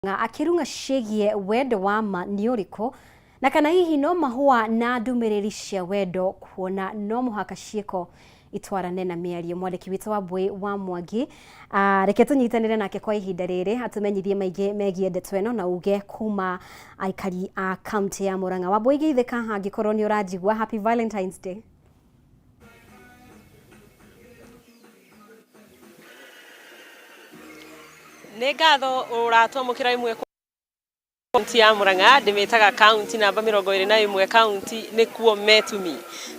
Akĩrung'a ciĩgiĩ wendo wa ma nĩ ũrĩkũ na kana hihi no mahũa na ndũmĩrĩri cia wendo kuona no mũhaka ciĩko itwarane na mĩario. Mwandĩki witũ wa Mbũĩ wa Mwangi, reke tũnyitanĩre nake kwa ihinda rĩrĩ atũmenyithie maingĩ megiĩ ndeto ĩno na uge kuma aikari a kaunti ya Murang'a. Wambũi geithĩka angĩkorwo nĩ ũranjigua. Happy Valentine's Day. Nĩ ngatho ũratwamũkĩra ĩmwe kwa kaunti ya Murang'a, ndĩmĩtaga kaunti namba 21, kaunti nĩkuo Metumi.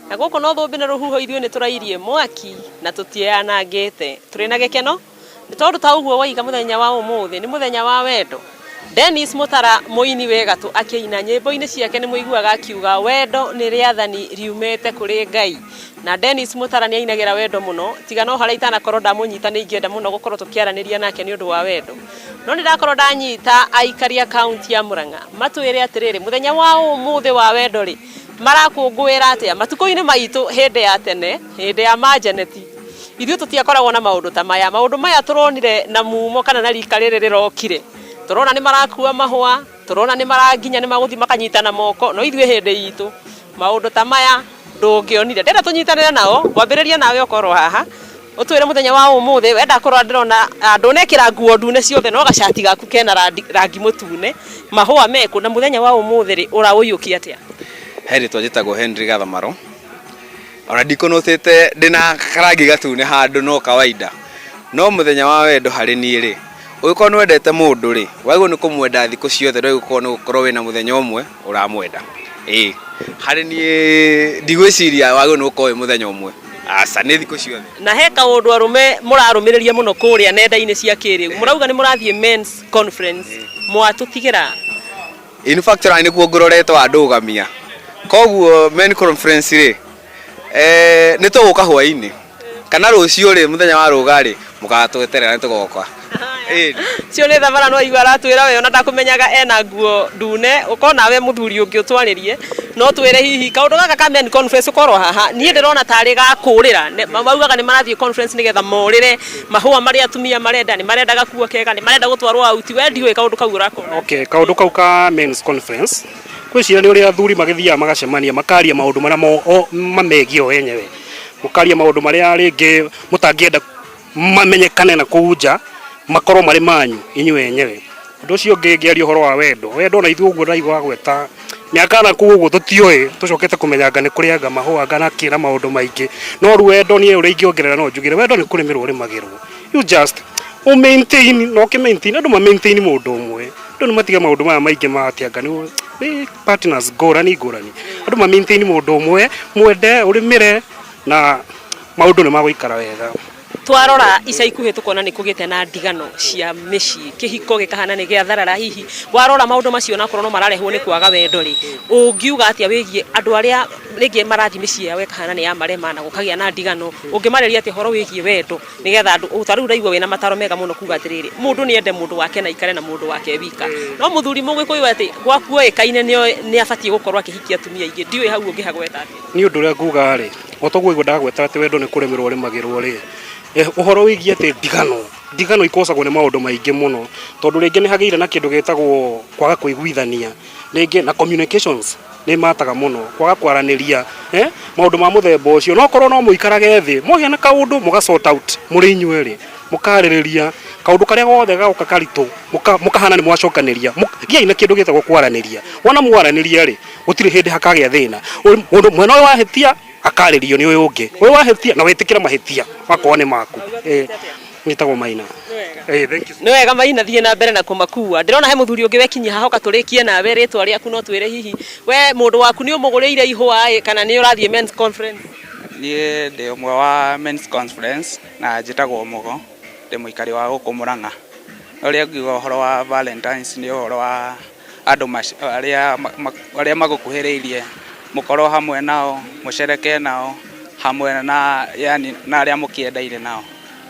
Na gũkũ no thũmbĩ na rũhuho, ithuĩ nĩ tũrairie mwaki na tũtiĩyanangĩte. Tũrĩ na gĩkeno nĩ tondũ ta ũguo waiga mũthenya wa ũmũthĩ nĩ mũthenya wa wendo. Dennis Mũtara mũini wĩ gatũ akĩina nyĩmbo-inĩ ciake nĩ mũiguaga akiuga wendo nĩ rĩathani riumĩte kũrĩ Ngai. Na Dennis Mũtara nĩ ainagĩra wendo mũno, tiga no harĩa itanakorwo ndamũnyita nĩ ingĩenda mũno gũkorwo tũkĩaranĩria nake nĩ ũndũ wa wendo. No nĩ ndakorwo ndanyita aikari a kaunti ya Murang'a matwĩre atĩrĩrĩ, mũthenya wa ũmũthĩ wa wendo rĩ, marakũngũĩra atĩa? Matukũ-inĩ maitũ hĩndĩ ya tene, hĩndĩ ya manjeneti, ithuĩ tũtiakoragwo na maũndũ ta maya. Maũndũ maya tũronire na mumo kana na rika rĩrĩ rĩrokire. Tũrona nĩ marakua mahũa, tũrona nĩ nginya nĩ magũthiĩ makanyitana moko, no ithuĩ hĩndĩ itũ maũndũ ta maya ndũngĩonire. Ndĩrenda tũnyitanĩre nao, ngwambĩrĩria nawe ũkorwo haha, ũtwĩre mũthenya wa ũmũthĩ, we ndakorwo ndĩrona ndũnekĩra nguo ndune ciothe no gacati gaku kena rangi mũtune, mahũa mekũ, na mũthenya wa ũmũthĩ rĩ, ũraũiyũkia atĩa? He rĩtwa njĩtagwo Henry Gathamaro, ona ndikonotete ndĩna karangi gatune handũ no kawaida, no mũthenya wa wendo harĩ niĩ rĩ, ũngĩkorwo nĩ wendete mũndũ rĩ, wagĩrĩirwo nĩ kũmwenda thikũ ciothe ndwagĩrĩirwo gũkorwo nĩ gũkorwo wĩna mũthenya ũmwe ũramwenda, ĩĩ harĩ niĩ ndigwĩciria wagĩrĩirwo nĩ gũkorwo wĩ mũthenya ũmwe, aca nĩ thikũ ciothe. Na he kaũndũ arũme mũrarũmĩrĩria mũno kũrĩa nenda-inĩ cia kĩrĩu, mũrauga nĩ mũrathiĩ men's conference, mwatũtigĩra? In fact ona nĩkuo ngũrorete wandũgamia, koguo men conference rĩ, nĩ tũgũka hwainĩ kana rũciũ rĩ, mũthenya wa rũga rĩ, mũgatweterera nĩ tũgoka. Cio nĩ thabara no aigua aratwĩra we ona ndakũmenyaga ena nguo ndune, ũkorwo nawe mũthuri ũngĩ ũtwarĩrie, no twĩre hihi kaũndũ gaka ka men conference ũkorwo haha, niĩ ndĩrona tarĩ ga kũũrĩra, maugaga nĩ marathiĩ conference nĩgetha morĩre mahũa marĩa atumia marenda, nĩ marenda gakuo kega, nĩ marenda gũtwarwo out, we ndiũĩ kaũndũ kau ũrakona. Okay, kaũndũ kau ka men's conference ngwĩciria nĩ ũrĩa athuri magĩthiaga magacemania makaria maũndũ marĩa mamegiĩ o enyewe, mũkaria maũndũ marĩa rĩngĩ mũtangĩenda mamenyekane na kũu nja, makorwo marĩ manyu inyuĩ enyewe. Ũndũ ũcio ũngĩ ngĩaria ũhoro wa wendo, wendo ona ithuĩ ũguo ndaigua wagweta mĩaka na kũu ũguo tũtiũĩ, tũcokete kũmenya anga nĩ kũrĩ anga mahũa anga na kĩ na maũndũ maingĩ, no rĩu wendo niĩ ũrĩa ingĩongerera no njugire wendo nĩ kũrĩmĩrwo ũrĩmagĩrwo, you just ũ maintain na ũkĩ maintain, andũ ma maintain mũndũ ũmwe, andũ nĩ matige maũndũ maya maingĩ ma atĩ anga nĩ partners ngũrani ngũrani, andũ ma maintain mũndũ ũmwe, mwende, ũrĩmĩre na maũndũ nĩ magũikara wega. Twarora ica ikuhĩ tũkona nĩ kũgĩte na ndigano cia mĩciĩ, kĩhiko gĩkahana nĩ gĩatharara hihi, warora maũndũ macio onakorwo no mararehwo nĩ kwaga wendo rĩ, ũngiuga atĩa wĩgiĩ andũ arĩa rĩngĩ marathiĩ mĩciĩ yao ĩkahana nĩ ya marema na gũkagĩa na ndigano, ũngĩmarĩria atĩa ũhoro wĩgiĩ wendo nĩgetha andũ, ta rĩu ndaigua wĩna mataro mega mũno kuga atĩrĩrĩ, mũndũ nĩ ende mũndũ wake na aikare na mũndũ wake wika, no mũthuri mũgĩkũyũ atĩ gwaku oĩkaine nĩ abatiĩ gũkorwo akĩhikia atumia aingĩ, ndiũĩ hau ũngĩhagweta atĩa? Niĩ ũndũ ũrĩa nguga rĩ, o ta ũguo ndagweta atĩ wendo nĩ kũrĩmĩrwo ũrĩmagĩrwo rĩ, ũhoro wĩgiĩ atĩ ndigano, ndigano ikosagwo nĩ maũndũ maingĩ mũno, tondũ rĩngĩ nĩ hagĩire na kĩndũ gĩtagwo kwaga kũiguithania, rĩngĩ na communications nĩ ĩmataga mũno, kwaga kwaranĩria, maũndũ ma mũthemba ũcio. No okorwo no mũikarage thĩ, mwagĩa na kaũndũ mũga sort out mũrĩ inyuerĩ, mũkarĩrĩria kaũndũ karĩa gothe goka karitũ, mũkahana nĩ mwacokanĩria, gĩai na kĩndũ gĩtagwo kwaranĩria. Wona mwaranĩria rĩ, gũtirĩ hĩndĩ hakagĩa thĩna. Mũndũ mwena ũyũ wahĩtia akarĩrio nĩ ũyũ ũngĩ, ũyũ wahĩtia na wĩtĩkĩre mahĩtia makorwo nĩ maku. Njĩtagwo Maina. Thank you. Nĩ wega Maina, thiĩ na mbere na kũmakua. Ndĩrona he mũthuri ũngĩ wekinyia haha, ũka tũrĩkie nawe rĩtwa rĩaku no twĩre hihi we mũndũ waku nĩ ũmũgũrĩire ihũa ĩ kana nĩ ũrathiĩ men's conference? Niĩ ndĩ ũmwe wa men's conference na njĩtagwo Mũgo, ndĩ mũikari wa gũkũ Mũrang'a. Ũrĩa ngiuga ũhoro wa Valentine's nĩ ũhoro wa andũ arĩa arĩa magũkuhĩrĩirie, mũkorwo hamwe nao, mũcereke nao, hamwe na yani na arĩa mũkĩendaine nao.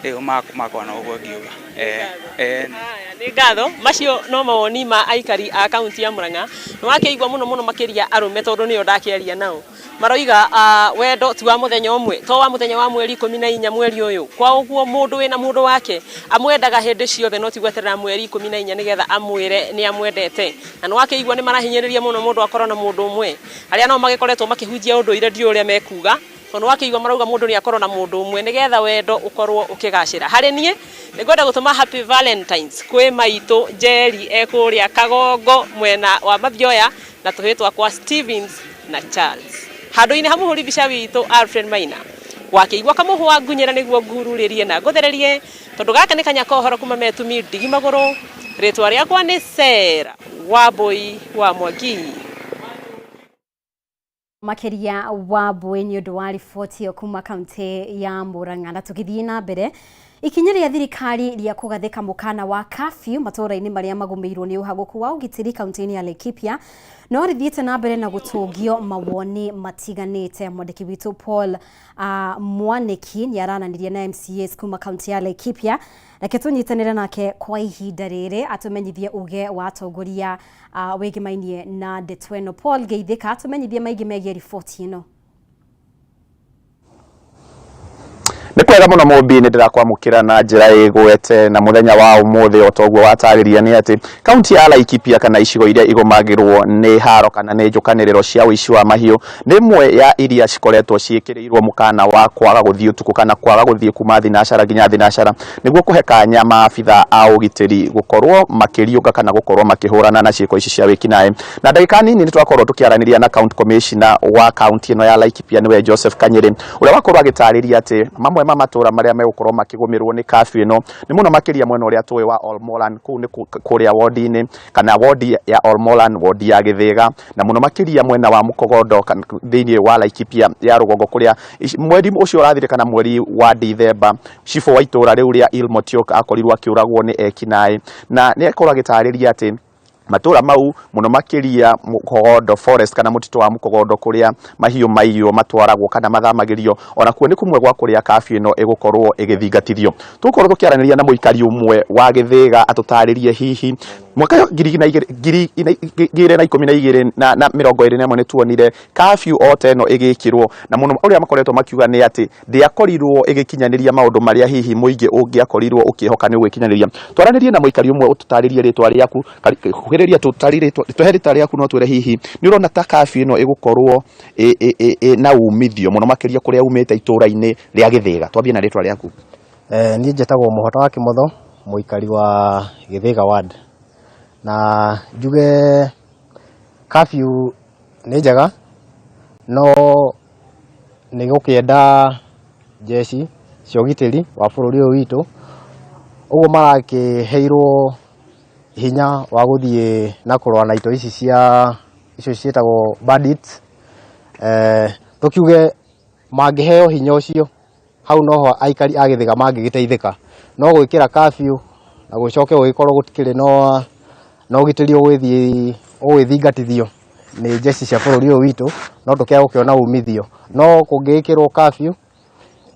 Rĩu makwa no ũguo ngiuga. Ĩĩ. Nĩ ngatho. Macio no mawoni ma aikari a kaunti ya Murang'a. Nĩ wakĩigua mũno mũno makĩria arũme tondũ nĩo ndakĩaria nao. Maroiga wendo ti wa mũthenya ũmwe, to wa mũthenya wa mweri 14 mweri ũyũ. Kwa ũguo mũndũ wĩna mũndũ wake amwendaga hĩndĩ ciothe no ti gweterera mweri 14 nĩgetha amwĩre nĩ amwendete. Na nĩ wakĩigua nĩ marahinyĩrĩria mũno mũndũ akorwo na mũndũ ũmwe. Arĩa nao magĩkoretwo makĩhunjia ũndũire ndiũĩ ũrĩa mekuga. Tondũ wakĩigua marauga mũndũ nĩ akorwo na mũndũ ũmwe nĩgetha wendo ũkorwo ũkĩgacĩra. Harĩ niĩ nĩ ngwenda gũtũma happy Valentines kwĩ maitũ Njeri e kũrĩa Kagongo mwena wa Mathioya na tũhĩĩ twakwa Stevens na Charles. Handũ-inĩ ha mũhũri mbica witũ Alfred Maina, wakĩigua kamũhwa ngunyĩra nĩguo ngururĩrie na ngũthererie tondũ gaka nĩ kanya ka ũhoro kuma Metumi ndigi magũrũ. Rĩtwa rĩakwa nĩ Sarah Wambũi wa Mwangi. Makĩria Wambũi nĩ ũndũ wa riboti ĩyo kuma kaunti ya Murang'a. Na tũgĩthiĩ na mbere, ikinya rĩa thirikari rĩa kũgathĩka mũkana wa curfew matũũra-inĩ marĩa magũmĩirwo nĩ ũhagũku wa ũgitĩri kaunti-inĩ ya Laikipia no rĩthiĩte na mbere na gũtũngio mawoni matiganĩte. Mwandĩki witũ Paul Mwanĩki nĩ arananirie na MCAs kuma kaunti ya Laikipia. Reke tũnyitanĩre nake kwa ihinda rĩrĩ atũmenyithie uge wa atongoria wĩgĩmainie na ndeto ĩno. Paul Geithĩka, tũmenyithie maingĩ megiĩ riboti ĩno. Nĩ kwega mũno Mũmbi, nĩ ndĩrakwamũkĩra na njĩra ĩgwete na mũthenya wa ũmũthĩ o toguo watarĩria nĩ atĩ kaunti ya Laikipia kana icigo iria igũmagĩrwo nĩ haro kana nĩ njũkanĩrĩro cia ũici wa mahiũ nĩ ĩmwe ya iria cikoretwo ciĩkĩrĩirwo mũkana wa kwaga gũthiĩ ũtukũ kana kwaga gũthiĩ kuma thinacara nginya thinacara nĩguo kũhe kanya maabitha a ũgitĩri gũkorwo makĩriũnga kana gũkorwo makĩhũrana na ciĩko ici cia wĩkinaĩ. Na ndagĩka nini nĩ twakorwo tũkĩaranĩria na county commissioner wa kaunti ĩno ya Laikipia nĩwe Joseph Kanyĩrĩ ũrĩa wakorwo agĩtarĩria atĩ mamwe ma matũra marĩa megũkorwo makĩgũmĩrwo nĩ curfew ĩno nĩ mũno makĩria mwena ũrĩa tũĩ wa Olmoran, kũu nĩ kũrĩa wodi-inĩ kana wodi ya Olmoran, wodi ya Gĩthĩga na mũno makĩria mwena wa Mũkogondo thĩinĩ wa Laikipia ya rũgongo kũrĩa mweri ũcio ũrathire kana mweri wa Dithemba cibũ wa itũra rĩu rĩa Ilmotiok akorirwo akĩũragwo nĩ ekinaĩ, na nĩ akorwo agĩtarĩria atĩ matũra mau mũno makĩria Mũkogondo forest kana mũtitũ wa Mũkogondo kũrĩa mahiũ maiywo matwaragwo kana mathamagĩrio onakuo nĩ kũmwe gwa kũrĩa curfew ĩno ĩgũkorwo ĩgĩthingatithio. Tũgũkorwo tũkĩaranĩria na mũikari ũmwe wa Gĩthĩga atũtarĩrie hihi mwaka 2012 na 21 nĩ tuonire curfew o ta ĩno ĩgĩkĩrwo na mũno ũrĩa makoretwo makiuga nĩ atĩ ndĩakorirwo ĩgĩkinyanĩria maũndũ marĩa hihi mũingĩ ũngĩakorirwo ũkĩhoka nĩ ũgĩkinyanĩria. Twaranĩrie na mũikari ũmwe ũtũtarĩrie rĩtwa rĩaku, kuhĩrĩria tũtarĩrie tũhe rĩtwa rĩaku no twĩre hihi nĩ ũrona ta curfew ĩno ĩgũkorwo na umithio mũno makĩria kũrĩa umĩte itũra-inĩ rĩa Gĩthĩga. Twambie na rĩtwa rĩaku. Niĩ njĩtagwo Mũhota wa Kĩmotho, mũikari wa Gĩthĩga ward. Na njuge curfew nĩ njega no nĩ gũkĩenda jeshi cia ũgitĩri wa bũrũri ũyũ witũ, ũguo marakĩheirwo hinya wa gũthiĩ na kũrũa na itoi ici cia icio ciĩtagwo bandits. Tũkiuge mangĩheo hinya ũcio hau noho aikari a Gĩthĩga mangĩgĩteithĩka. No gwĩkĩra curfew na gũcoke gũgĩkorwo gũtikĩrĩ na ũgitĩri ũgũgĩthiĩ ũgũgĩthingatithio nĩ jeshi cia bũrũri ũyũ witũ, no tũkĩage gũkĩona umithio. No kũngĩgĩkĩrwo curfew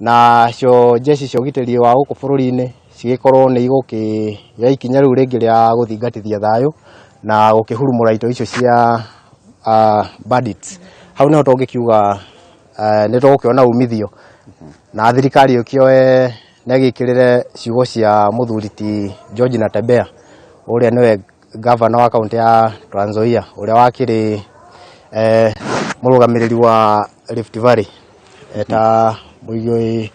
nacio jeshi cia ũgitĩri wa gũkũ bũrũri-inĩ cigĩkorwo nĩ igũkĩoya ikinya rĩu rĩngĩ rĩa gũthingatithia thayũ na gũkĩhurumũra itoi icio cia bandits. Hau nĩho tũngĩkiuga nĩ tũgũkĩona umithio na thirikari ĩkĩoe na ĩgĩkĩrĩre ciugo cia mũthuri ti George Natembeya ũrĩa nĩwe gavana wa kaũntĩ ya Trans Nzoia ũrĩa wakĩrĩ mũrũgamĩrĩri wa Rift Valley eta mũigĩ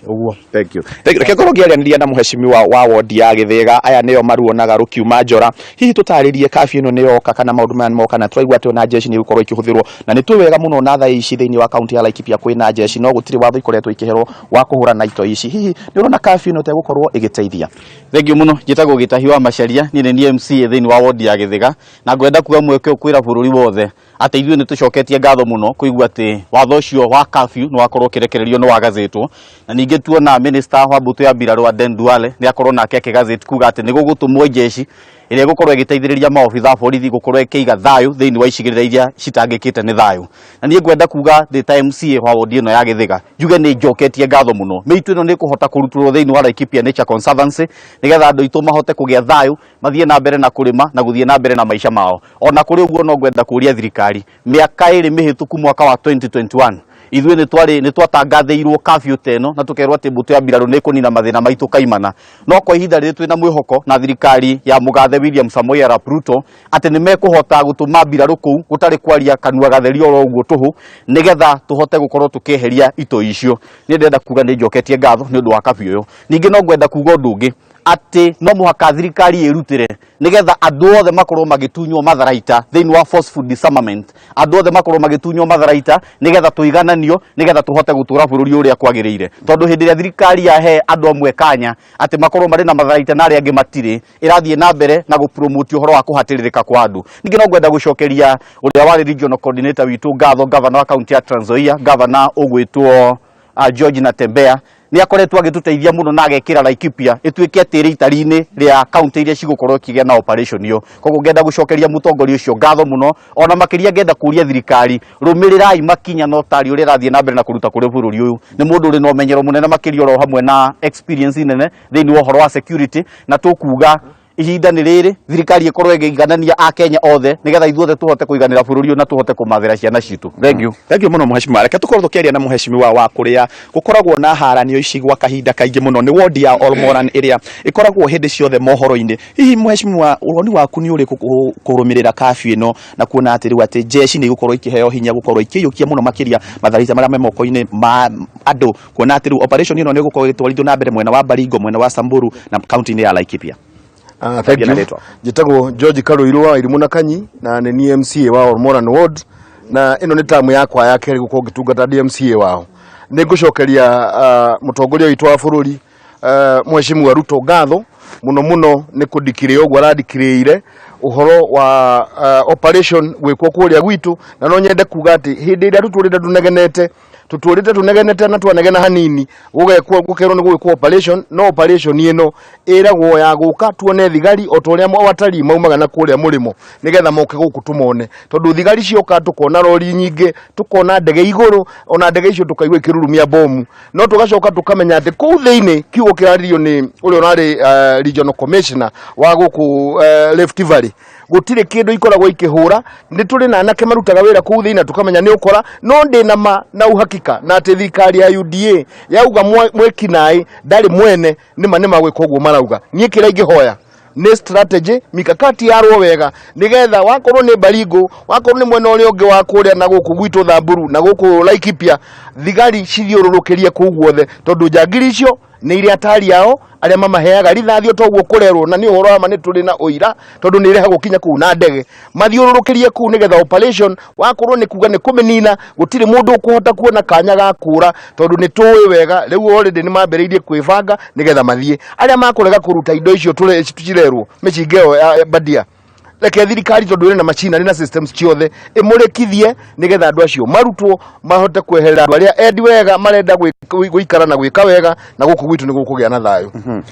ũguo. Thank you. Reke ngorwo ngĩaranĩria na mũhecimiwa wa wodi ya Gĩthĩga, aya nĩo maruonaga rũkiuma njora. Hihi tũtarĩrie curfew ĩno nĩ yoka kana maũndũ maya nĩ moka, na tũraigua atĩ ona jeshi nĩ ĩgũkorwo ĩkĩhũthĩrwo, na nĩ tũĩ wega mũno na thaa ici thĩinĩ wa kaunti ya Laikipia kwĩna jeshi no gũtirĩ watho ikoretwo ikĩherwo wa kũhũrana na itoi ici. Hihi nĩ ũrona curfew ĩno ta ĩgũkorwo ĩgĩteithia? Thengiũ mũno, njĩtagwo Gĩtahi wa Macharia, niĩ nĩ niĩ MCA thĩinĩ wa wodi ya Gĩthĩga, na ngwenda kuoya mweke ũyũ kwĩra bũrũri wothe atĩ ithuĩ nĩ tũcoketie ngatho mũno kũigua atĩ watho ũcio wa curfew nĩ wakorwo ũkĩrekererio nĩ wagathĩtwo, na ningĩ tuona minister wa mbũtũ ya mbirarũ Aden Duale nĩ akorwo nake akĩgathĩti kuga atĩ nĩ gũgũtũmwo jeshi ĩrĩa ĩgũkorwo ĩgĩteithĩrĩria maobitha a borithi gũkorwo ĩkĩiga thayũ thĩinĩ wa icigĩrĩra iria citangĩkĩte nĩ thayũ. Na niĩ ngwenda kuga ndĩ ta MCA wa wodi ĩno ya Gĩthĩga njuge nĩ njoketie ngatho mũno. Mĩitũ ĩno nĩ ĩkũhota kũrutũrwo thĩinĩ wa Laikipia Nature Conservancy nĩgetha andũ aitũ mahote kũgĩa thayũ, mathiĩ na mbere na kũrĩma na gũthiĩ na mbere na maica mao. Ona kũrĩ ũguo no ngwenda kũria thirikari mĩaka ĩrĩ mĩhĩtũku mwaka wa 2021 ithuĩ nĩ twarĩ nĩ twatangathĩirwo curfew ta ĩno na tũkerwo atĩ mbũtũ ya mbirarũ nĩ ĩkũnina mathĩna maitũ kaimana. No kwa ihinda rĩrĩ twĩna mwĩhoko na thirikari ya mũgathe William Samoei Arap Ruto atĩ nĩ mekũhota gũtũma mbirarũ kũu gũtarĩ kwaria kanua gatheri oro ũguo tũhũ nĩgetha tũhote gũkorwo tũkĩeheria itoi icio. Niĩ ndĩrenda kuga nĩ njoketie ngatho nĩ ũndũ wa curfew ũyũ. Ningĩ no ngwenda kuga ũndũ ũngĩ atĩ no mũhaka thirikari ĩrutĩre nĩgetha andũ othe makorwo magĩtunywo matharaita thĩinĩ wa forceful disarmament, andũ othe makorwo magĩtunywo matharaita nĩgetha tũigananio nĩgetha tũhote gũtũra bũrũri ũrĩa kwagĩrĩire, tondũ hĩndĩ ĩrĩa thirikari yahe andũ amwe kanya atĩ makorwo marĩ na matharaita na arĩa angĩ matirĩ, ĩrathiĩ na mbere na gũpromote ũhoro wa kũhatĩrĩrĩka kwa andũ. Ningĩ no ngwenda gũcokeria ũrĩa warĩ regional coordinator witũ ngatho, governor wa kaunti ya Trans Nzoia, governor ũgwĩtwo George Natembeya, nĩ akoretwo agĩtũteithia mũno na agekĩra Laikipia ĩtuĩke atĩ ĩrĩ itari-inĩ rĩa kaunti iria cigũkorwo ikĩgĩa na operation ĩyo. Koguo ngenda gũcokeria mũtongoria ũcio ngatho mũno, ona makĩria ngenda kũria thirikari, rũmĩrĩrai makinya na ũtari ũrĩa ĩrathiĩ na mbere na kũruta kũrĩ bũrũri ũyũ. Nĩ mũndũ ũrĩ na ũmenyero mũnene makĩria oro hamwe na experience nene thĩinĩ wa ũhoro wa security, na tũkuga ihinda nĩ rĩrĩ thirikari ĩkorwo ĩgĩiganania akenya othe nĩgetha ithuothe tũhote kũiganĩra bũrũri ũyũ na tũhote kũmathĩra ciana citũ. Thank you. Thank you mũno mheshimiwa. Reke tũkorwo tũkĩaria na mheshimiwa wa kũrĩa gũkoragwo na haranio ici gwa kahinda kaingĩ mũno, nĩ wodi ya Olmoran ĩrĩa ĩkoragwo hĩndĩ ciothe mohoro-inĩ. Hihi mheshimiwa, woni waku nĩ ũrĩkũ kũrũmĩrĩra curfew ĩno na kuona atĩ rĩu atĩ jeshi nĩ igũkorwo ikĩheo hinya gũkorwo ikĩiyũkia mũno makĩria matharaita marĩa me moko-inĩ ma andũ, kuona atĩ rĩu operation ĩno nĩ ĩgũkorwo ĩgĩtwarithio na mbere mwena wa Baringo, mwena wa Samburu na kaunti-inĩ ya Laikipia? Thank Ambia na you. rĩtwa. Njĩtagwo George Karũirũ wa Irimũ na Kanyi na nĩ niĩ MCA wa Olmoran Ward, na ĩno nĩ tamu yakwa ya kerĩ gũkorwo ngĩtungata ndĩ MCA wao. Nĩ ngũcokeria mũtongoria witũ wa bũrũri Mheshimiwa Ruto ngatho mũno mũno nĩ kũndikirĩa ũguo arandikirĩire ũhoro wa operation gwĩkwo kũrĩa gwitũ, na no nyende kuga atĩ hĩndĩ ĩrĩa tũtũrĩte tũnegenete tũtũrĩte tũnegenete na twanegena hanini gũgekwo gũkerwo nĩ gũgĩkwo operation, no operation ĩno ĩragwo ya gũka tuone thigari o ta ũrĩa watarii maumaga na kũrĩa mũrĩmo nĩgetha moke gũkũ tũmone, tondũ thigari cioka tũkona rori nyingĩ, tũkona ndege igũrũ, ona ndege icio tũkaigua ikĩrurumia bomu, no tũgacoka tũkamenya atĩ kũu thĩinĩ kiugo kĩraririo nĩ ũrĩa ũrarĩ regional commissioner wa gũkũ Rift Valley, gũtirĩ kĩndũ ikoragwo ikĩhũra. Nĩ tũrĩ na anake marutaga wĩra kũu thĩinĩ na tũkamenya nĩ ũkora, no ndĩ na ma na uhakika na atĩ thirikari ya UDA yauga mwĩkinaĩ ndarĩ mwene, nĩma nĩ magwĩka ũguo marauga. Niĩ kĩrĩa ingĩhoya nĩ strategy mikakati yarwo wega nigetha wakorwo nĩ Baringo, wakorwo nĩ mwena ũrĩa ũngĩ wa kũrĩa na gũkũ gwitũ Thamburu na gũkũ Laikipia, thigari cithiũrũrũkĩrie kũu guothe, tondũ njangiri icio nĩ irĩ atari ao arĩa mamaheaga rithathi o toguo kũrerwo, na nĩ ũhoro wa ma nĩ tũrĩ na ũira tondũ nĩ irehagwo kinya kũu na ndege, mathiũrũrũkĩrie kũu nĩgetha operation wakorwo nĩ kuga nĩ kũmĩnina, gũtirĩ mũndũ ũkũhota kuona kanya ga kũra, tondũ nĩ tũĩ wega rĩu already nĩ mambĩrĩirie kwĩbanga nĩgetha mathiĩ. Arĩa makũrega kũruta indo icio cirerwo mĩcinga ĩyo ya bandia, reke thirikari tondũ ĩrĩ na machinery na systems ciothe ĩmũrĩkithie nĩgetha andũ acio marutwo mahote kweherera andũ arĩa endi wega marenda gũikara na gwĩka wega, na gũkũ gwitũ nĩ gũkũgĩa na thayũ.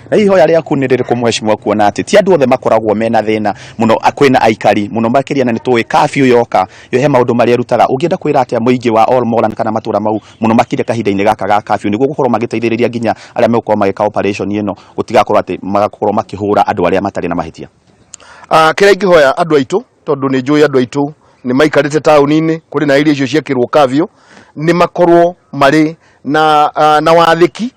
Na ihoya rĩaku nĩ rĩrĩkũ mheshimiwa, kuona atĩ ti andũ othe makoragwo mena thĩna mũno, kwĩna aikari mũno makĩria, na nĩ tũĩ curfew yoka yo he maũndũ marĩa ĩrutaga. Ũngĩenda kwĩra atĩa mũingĩ wa Olmoran kana matũra mau mũno makĩria kahinda-inĩ gaka ga curfew nĩguo gũkorwo magĩteithĩrĩria nginya arĩa megũkorwo magĩka operation ĩno gũtigakorwo atĩ magakorwo makĩhũra andũ arĩa matarĩ na mahĩtia? Kĩrĩa ingĩhoya andũ aitũ, tondũ nĩ njũĩ andũ aitũ nĩ maikarĩte taũni-inĩ kũrĩ na irio icio ciekĩrwo curfew, nĩ makorwo marĩ na wathĩki.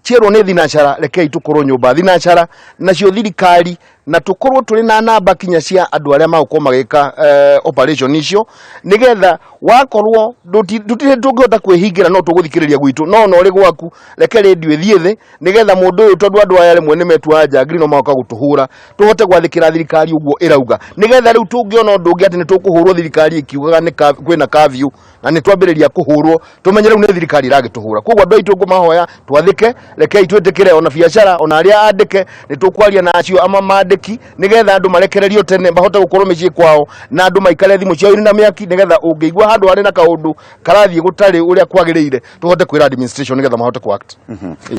Cierwo nĩ thinacara, rekei tũkorwo nyũmba thinacara, nacio thirikari na tũkorwo tũrĩ na namba kinya cia andũ arĩa magũkorwo magĩka operation icio, nĩgetha wakorwo tũtirĩ tũngĩhota kwĩhingĩra, no tũgũthikĩrĩria gwitũ, no ona ũrĩ gwaku reke rĩndiũ ĩthiĩ thĩ nĩgetha mũndũ ũyũ, tondũ andũ aya rĩmwe nĩ metuaga njangiri no magoka gũtũhũra, tũhote gwathĩkĩra thirikari ũguo ĩrauga, nĩgetha rĩu tũngĩona ũndũ ũngĩ atĩ nĩ tũkũhũrwo thirikari ĩkiugaga nĩ kwĩna curfew na nĩ twambĩrĩria kũhũrwo, tũmenye rĩu nĩ thirikari ĩragĩtũhũra. Koguo andũ aitũ ngũmahoya twathĩke, rekei twĩtĩkĩre ona biacara ona arĩa andĩke nĩ tũkwaria na acio ama mandĩke. wĩigĩrĩrĩki nĩgetha andũ marekererio tene mahote gũkorwo mĩciĩ kwao na andũ maikare thimũ ciao irĩ na mĩaki nĩgetha ũngĩigua handũ harĩ na kaũndũ karathiĩ gũtarĩ ũrĩa kwagĩrĩire tũhote kwĩra administration nĩgetha mahote ku act.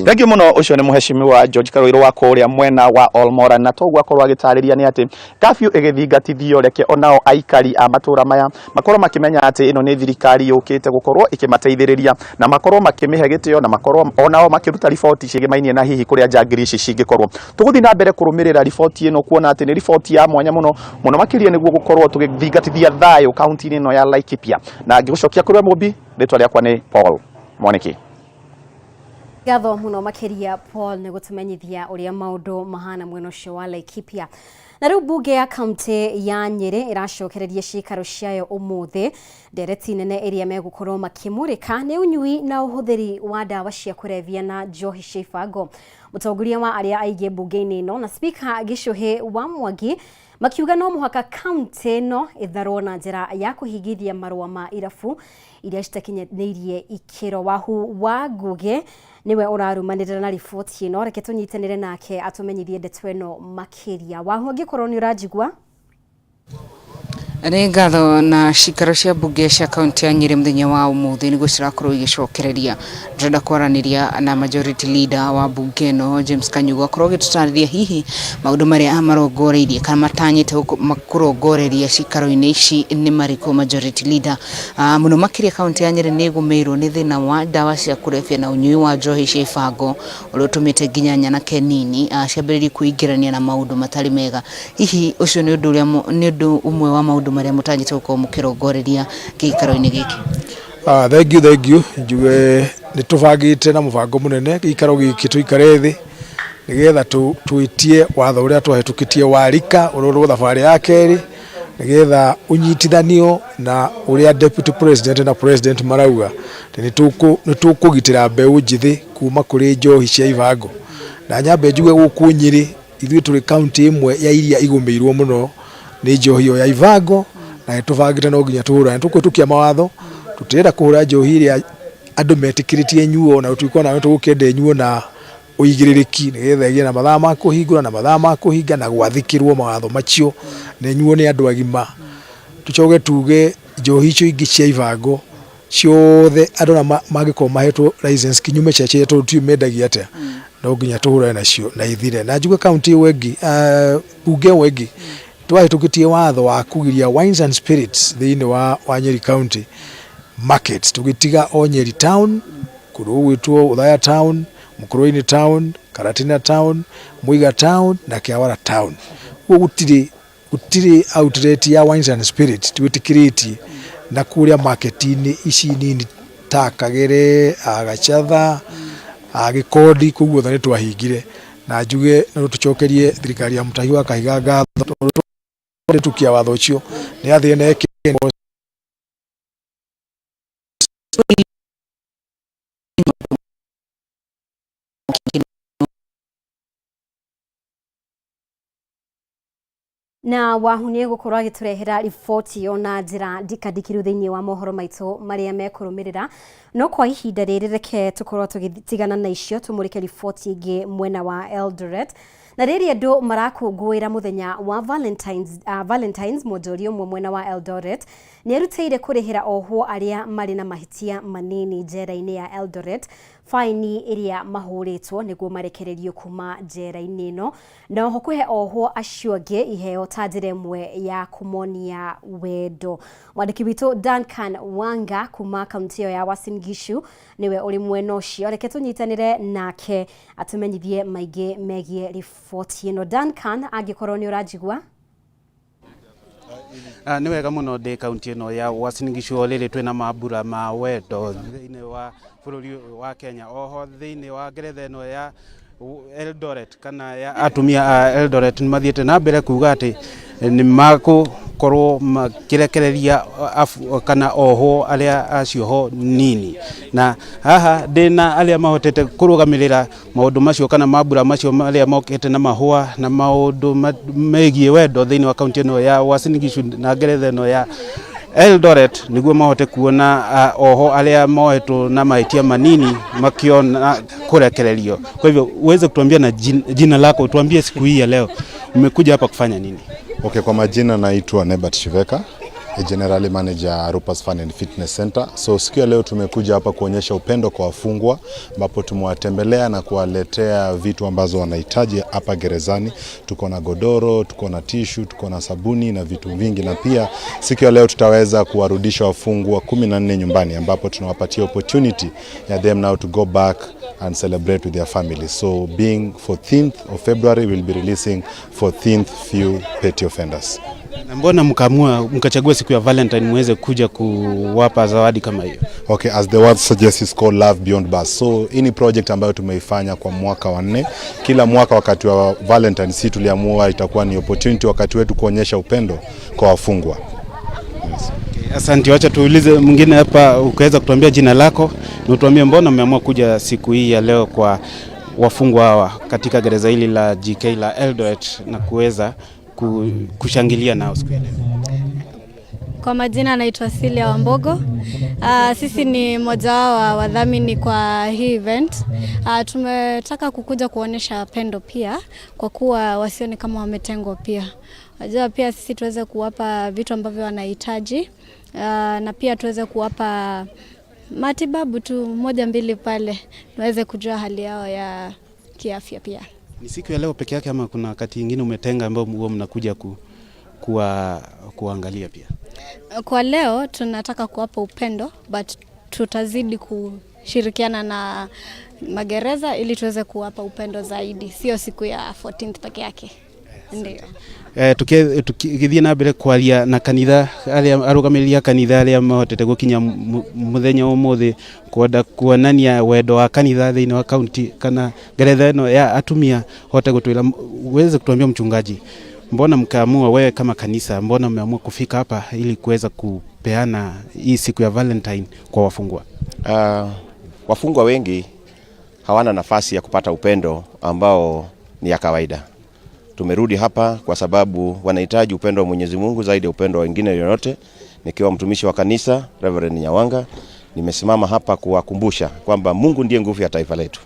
Thengiũ mũno. Ũcio nĩ mũheshimiwa George Karuiru wa kũrĩa mwena wa Olmoran, na toguo akorwo agĩtarĩria nĩ atĩ curfew ĩgĩthingatithio, reke onao aikari a matũra maya makorwo makĩmenya atĩ ĩno nĩ thirikari yũkĩte gũkorwo ĩkĩmateithĩrĩria, na makorwo makĩmĩhe gĩtĩo, na makorwo onao makĩruta riboti ciĩgĩmainie na hihi kũrĩa njangiri ici cingĩkorwo. Tũgũthiĩ na mbere kũrũmĩrĩra riboti ĩno, kuona atĩ nĩ riboti ya mwanya mũno mũno makĩria nĩguo gũkorwo tũgĩthingatithia thayũ kaunti-inĩ ĩno ya Laikipia. Na ngĩgũcokia kũrĩ we Mũmbi, rĩtwa rĩakwa nĩ Paul Mwaniki. Ngatho mũno makĩria Paul nĩ gũtũmenyithia ũrĩa maũndũ mahana mwena ũcio wa Laikipia. Na rĩu mbunge ya kaunti ya Nyĩrĩ ĩracokereria ciikaro ciayo ũmũthĩ. Ndereti nene ĩrĩa megũkorwo makĩmũrĩka nĩ ũnyui na ũhũthĩri wa ndawa cia kũrebia na njohi cia ibango. Mũtongoria wa arĩa aingĩ mbunge-inĩ ĩno na spika Gĩcũhĩ wa Mwangi makiuga no mũhaka kaunti ĩno ĩtharwo na njĩra ya kũhingithia marũa ma irabu iria citakinyanĩirie ikĩro. Wahu wa Ngũgĩ nĩwe ũrarumanĩrĩra na riboti ĩno, reke tũnyitanĩre nake atũmenyithie ndeto ĩno makĩria. Wahu, angĩkorwo nĩ ũranjigua. Nĩ ngatho. Na cikaro cia mbunge cia kaunti ya Nyĩrĩ mũthenya wa ũmũthĩ nĩguo cirakorwo igĩcokereria. Ndĩrenda kwaranĩria na majority leader wa mbunge ĩno James Kanyugo, akorwo agĩtũtarĩria hihi maũndũ marĩa marongoreirie kana matanyĩte kũrongoreria cikaro-inĩ ici nĩ marĩkũ. Majority leader, mũno makĩria kaunti ya Nyĩrĩ nĩ ĩgũmĩirwo nĩ thĩna wa ndawa cia kũrebia na ũnyui wa njohi cia ibango ũrĩa ũtũmĩte nginya nyanake nini ciambĩrĩrie kwĩingĩrania na maũndũ matarĩ mega. Hihi ũcio nĩ ũndũ ũrĩa nĩ ũndũ ũmwe wa maũndũ marĩa mũtanyĩte gũkorwo mũkĩrongoreria gĩikaro-inĩ gĩkĩ? Thank you, thank you. Njuge nĩ tũbangĩte na mũbango mũnene gĩikaro gĩkĩ tũikare thĩ nĩgetha twĩtie watho ũrĩa twahĩtũkĩtie wa rika ũrorwo thabarĩ ya kerĩ, nĩgetha ũnyitithanio na ũrĩa deputy president na president marauga atĩ nĩ tũkũgitĩra mbeũ njĩthĩ kuma kũrĩ njohi cia ibango. Na nyambe njuge gũkũ Nyĩrĩ ithuĩ tũrĩ kaunti ĩmwe ya iria igũmĩirwo mũno nĩ njohi ĩyo ya ibango, na nĩ tũbangĩte no nginya tũhũrane. Tũkũhĩtũkia mawatho, tũtirenda kũhũra njohi ĩrĩa andũ metĩkĩrĩtie ĩnyuo, na tũtuĩke ona tũgũkĩenda ĩnyuo na ũigĩrĩrĩki, nĩgetha ĩgĩe na mathaa ma kũhingũra na mathaa ma kũhinga na gwathĩkĩrwo mawatho macio, na ĩnyuo nĩ andũ agima. Tũcoke tuge njohi icio ingĩ cia ibango ciothe, andũ arĩa mangĩkorwo mahetwo license kinyume cia sheria, tondũ tiũĩ mendagia atĩa, no nginya tũhũrane nacio na ithire. Na njuge kaunti ĩyo ĩngĩ, mbunge ĩyo ĩngĩ, twahĩtũkĩtie watho wa kũgiria wines and spirits thĩinĩ wa Nyeri County market, tũgĩtiga o Nyeri town, kũndũ gũgwĩtwo Othaya town, Mukurweini town, Karatina town, Muiga town na Kiawara town. Ũguo gũtirĩ outlet ya wines and spirits twĩtĩkĩrĩtie na kũrĩa market-inĩ ici nini ta Kagere, Gachatha, Gĩkondi, kũu guothe nĩ twahingire. Na njuge no tũcokerie thirikari ya Mutahi wa Kahiga ngatho tondũ twahĩtũkia watho ũcio nĩ athire na eke Na Wahu nĩ egũkorwo agĩtũrehera riboti ĩyo na njĩra ndikandikĩru thĩinĩ wa mohoro maitũ marĩa mekũrũmĩrĩra. No kwa ihinda rĩrĩ reke tũkorwo tũgĩtigana na icio, tũmũrĩke riboti ĩngĩ mwena wa Eldoret. Na rĩrĩ andũ marakũngũĩra mũthenya wa Valentines, mwonjoria ũmwe mwena wa Eldoret nĩ erutĩire kũrĩhĩra ohwo arĩa marĩ na mahĩtia manini njera-inĩ ya Eldoret faini ĩrĩa mahũrĩtwo nĩguo marekererio kuma njera-inĩ ĩno, na oho kũhe ohwo acio angĩ iheo ta njĩra ĩmwe ya kũmonia wendo. Mwandĩki witũ Duncan Wanga kuma kaunti ĩyo ya Uasin Gishu nĩwe ũrĩ mwena ũcio, reke tũnyitanĩre nake atũmenyithie maingĩ megiĩ riboti ĩno. Duncan, angĩkorwo nĩ ũranjigua. Nĩ wega mũno. Ndĩ kaunti ĩno ya Uasin Gishu o rĩrĩ twĩna mambura ma wendo thĩinĩ wa bũrũri ũyũ wa Kenya, oho thĩinĩ wa ngeretha ĩno ya Eldoret kana ya atumia a Eldoret nĩ mathiĩte na mbere kuga atĩ nĩ makũkorwo makĩrekereria kana ohwo arĩa acioho nini. Na haha ndĩna arĩa mahotete kũrũgamĩrĩra maũndũ macio kana mambura macio marĩa mokĩte na mahũa na maũndũ megiĩ wendo thĩinĩ wa kaunti ĩno ya Uasin Gishu na ngeretha ĩno ya Eldoret, nĩguo mahote kuona oho arĩa mohetwo na mahĩtia manini makiona kũrekererio. Kwa hivyo uweze kutuambia na jina lako, tuambie siku hii ya leo Mmekuja hapa kufanya nini? Okay, kwa majina naitwa Nebat Shiveka, a General Manager Rupas Fun and Fitness Center. So siku ya leo tumekuja hapa kuonyesha upendo kwa wafungwa, ambapo tumewatembelea na kuwaletea vitu ambazo wanahitaji hapa gerezani. Tuko na godoro, tuko na tishu, tuko na sabuni na vitu vingi, na pia siku ya leo tutaweza kuwarudisha wafungwa 14 nyumbani, ambapo tunawapatia opportunity ya them now to go back and celebrate with their families. So being 14th of February, we'll be releasing 14th few petty offenders. Na mbona mkaamua mkachagua siku ya Valentine muweze kuja kuwapa zawadi kama hiyo? Okay, as the word suggests, it's called Love Beyond Bars. So hii ni project ambayo tumeifanya kwa mwaka wa nne. Kila mwaka wakati wa Valentine, si tuliamua itakuwa ni opportunity wakati wetu kuonyesha upendo kwa wafungwa. Yes. Asante, wacha tuulize mwingine hapa, ukaweza kutuambia jina lako na utuambie mbona mmeamua kuja siku hii ya leo kwa wafungwa hawa katika gereza hili la GK la Eldoret na kuweza kushangilia nao siku ya leo. Kwa majina naitwa Celia Wambogo. Sisi ni mmoja wao wa wadhamini kwa hii event. Tumetaka kukuja kuonyesha pendo pia kwa kuwa wasione kama wametengwa pia. Wajua pia sisi tuweze kuwapa vitu ambavyo wanahitaji. Na pia tuweze kuwapa matibabu tu moja mbili pale tuweze kujua hali yao ya kiafya pia. Ni siku ya leo peke yake ama kuna wakati ingine umetenga ambao huwa mnakuja kuangalia pia? Kwa leo tunataka kuwapa upendo but tutazidi kushirikiana na magereza ili tuweze kuwapa upendo zaidi, sio siku ya 14th peke yake. Ndio. Tukithie na mbere kwaria na kanitha aria arugamĩrĩri a kanitha aria mahotete gũkinya mũthenya ũmũthĩ kwenda kuonania wendo wa kanitha thĩinĩ wa kaunti kana geretha ĩno ya atumia hote gũtwĩra, uweze kutuambia mchungaji, mbona mkaamua wewe kama kanisa, mbona mmeamua kufika hapa ili kuweza kupeana hii siku ya Valentine kwa wafungwa? Wafungwa wengi hawana nafasi ya kupata upendo ambao ni ya kawaida. Tumerudi hapa kwa sababu wanahitaji upendo wa Mwenyezi Mungu zaidi ya upendo wa wengine yoyote. Nikiwa mtumishi wa kanisa Reverend Nyawanga, nimesimama hapa kuwakumbusha kwamba Mungu ndiye nguvu ya taifa letu,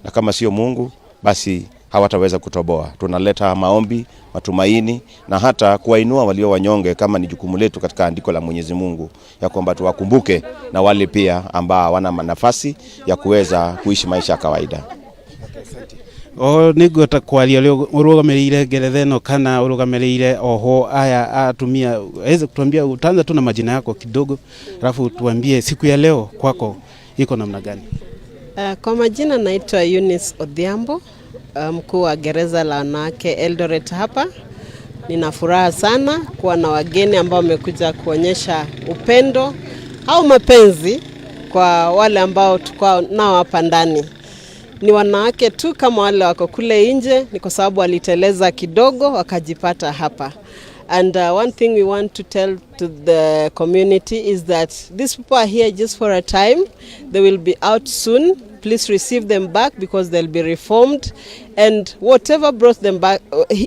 na kama sio Mungu basi hawataweza kutoboa. Tunaleta maombi, matumaini na hata kuwainua walio wanyonge, kama ni jukumu letu katika andiko la Mwenyezi Mungu ya kwamba tuwakumbuke na wale pia ambao hawana nafasi ya kuweza kuishi maisha ya kawaida. O nĩngwenda kwaria ũrĩa ũrũgamĩrĩire ngeretha ĩno kana ũrũgamĩrĩire oho aya atumia, aweze kutuambia, utaanza tu na majina yako kidogo, alafu tuambie siku ya leo kwako iko namna gani? Kwa majina naitwa Eunice Odhiambo, mkuu wa gereza la wanawake Eldoret hapa. Nina furaha sana kuwa na wageni ambao wamekuja kuonyesha upendo au mapenzi kwa wale ambao tuko nao hapa ndani. Ni wanawake tu kama wale wako kule nje, ni kwa sababu waliteleza kidogo wakajipata hapa. And one thing we want to tell to the community is that these people are here just for a time. They will be out soon. Please receive them back because they'll be reformed. And whatever brought them back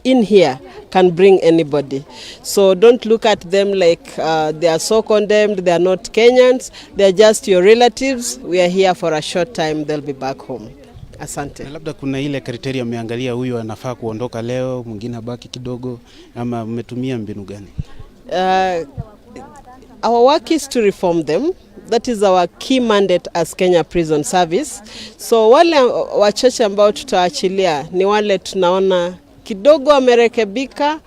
in here can bring anybody. So don't look at them like they are so condemned, they are not Kenyans. They are just your relatives. We are here for a short time. They'll be back home. Asante. Na labda kuna ile criteria mmeangalia, huyu anafaa kuondoka leo, mwingine abaki kidogo, ama mmetumia mbinu gani? Our work is to reform them. That is our key mandate as Kenya Prison Service. So wale wachache ambao tutaachilia ni wale tunaona kidogo wamerekebika,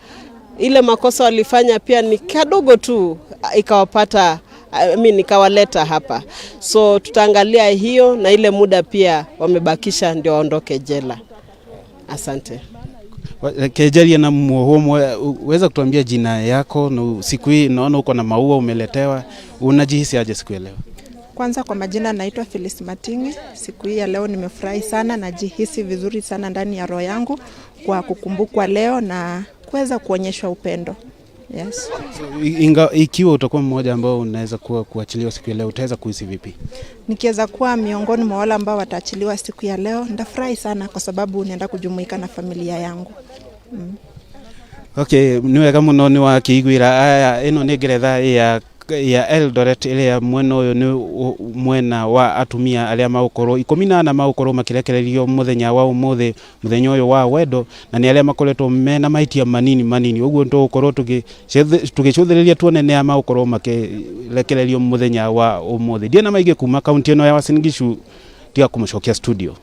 ile makosa walifanya pia ni kadogo tu ikawapata, I mean, ikawaleta hapa. So tutaangalia hiyo na ile muda pia wamebakisha ndio waondoke jela. Asante. Kejaria na muoho, uweza kutuambia jina yako na siku hii naona uko na maua umeletewa, unajihisi aje siku ya leo? Kwanza kwa majina naitwa Phyllis Matingi. Siku hii ya leo nimefurahi sana, najihisi vizuri sana ndani ya roho yangu kwa kukumbukwa leo na kuweza kuonyeshwa upendo. Yes. Inga, ikiwa utakuwa mmoja ambao unaweza kuwa kuachiliwa siku ya leo, utaweza kuhisi vipi? Nikiweza kuwa miongoni mwa wale ambao wataachiliwa siku ya leo, nitafurahi sana kwa sababu naenda kujumuika na familia yangu. Okay, nĩ wega mũno nĩ wakiiguĩra aya ĩno nĩ ngeretha ya ya Eldoret ĩrĩa mwena ũyũ nĩ mwena wa atumia arĩa magũkorwo 14 magũkorwo makĩrekererio mũthenya wa ũmũthĩ, mũthenya ũyũ wa wendo, na nĩ arĩa makoretwo mena mahĩtia manini manini. Ũguo tũgũkorwo tũgĩcũthĩrĩria tuone nĩa magũkorwo makĩrekererio mũthenya wa ũmũthĩ. Ndiĩ na maingĩ kuma kaunti ĩno ya Uasin Gishu, tiga kũmũcokia studio.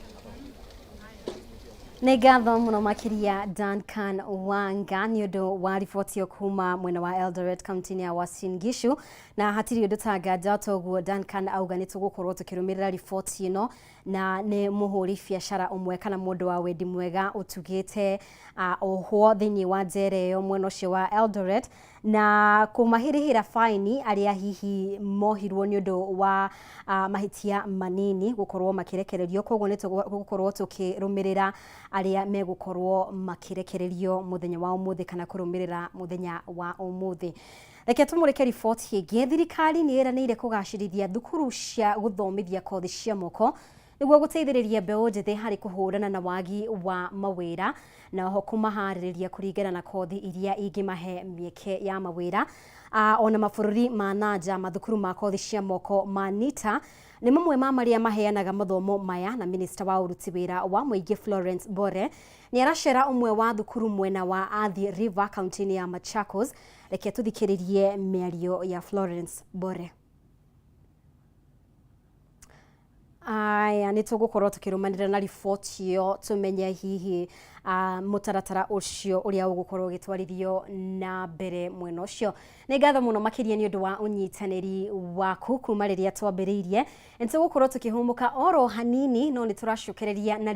Nĩ ngatho mũno makĩria Duncan Wanga nĩ ũndũ wa riboti ĩyo kuma mwena wa Eldoret kaunti-inĩ ya Uasin Gishu. Na hatirĩ ũndũ tanganja toguo Duncan auga nĩ tũgũkorwo tũkĩrũmĩrĩra riboti ĩno, na nĩ mũhũri biacara ũmwe kana mũndũ wa wendi mwega ũtugĩte ohwo thĩinĩ wa njera ĩyo mwena ũcio wa Eldoret na kũmahĩrĩhĩra faini arĩa hihi mohirwo nĩ ũndũ wa mahĩtia manini gũkorwo makĩrekererio. Koguo nĩ tũgũkorwo tũkĩrũmĩrĩra arĩa megũkorwo makĩrekererio mũthenya wa ũmũthĩ kana kũrũmĩrĩra mũthenya wa ũmũthĩ. Reke tũmũrĩke riboti ĩngĩ. Thirikari nĩ ĩranĩire kũgacĩrithia thukuru cia gũthomithia kothi cia moko nĩguo gũteithĩrĩria mbeũ njĩthĩ harĩ kũhũrana na wagi wa mawĩra, na oho kũmaharĩrĩria kũringana na kothi iria ingĩmahe mĩeke ya mawĩra. Ona mabũrũri ma nanja, mathukuru ma kothi cia moko ma NITA nĩ mamwe ma marĩa maheanaga mathomo maya, na minista wa ũruti wĩra wa mũingĩ Florence Bore nĩ aracera ũmwe wa thukuru mwena wa Athi River kaunti-inĩ ya Machakos. Reke tũthikĩrĩrie mĩario ya Florence Bore. Aya, nĩ tũgũkorwo tũkĩrũmanĩrĩra na riboti ĩyo tũmenye hihi mũtaratara ũcio ũrĩa ũgũkorwo ũgĩtwarithio na mbere mwena ũcio. Nĩ ngatho mũno makĩria nĩ ũndũ wa ũnyitanĩri waku kuma rĩrĩa twambĩrĩirie. Nĩ tũgũkorwo tũkĩhũmũka oro hanini, no nĩ tũracokereria na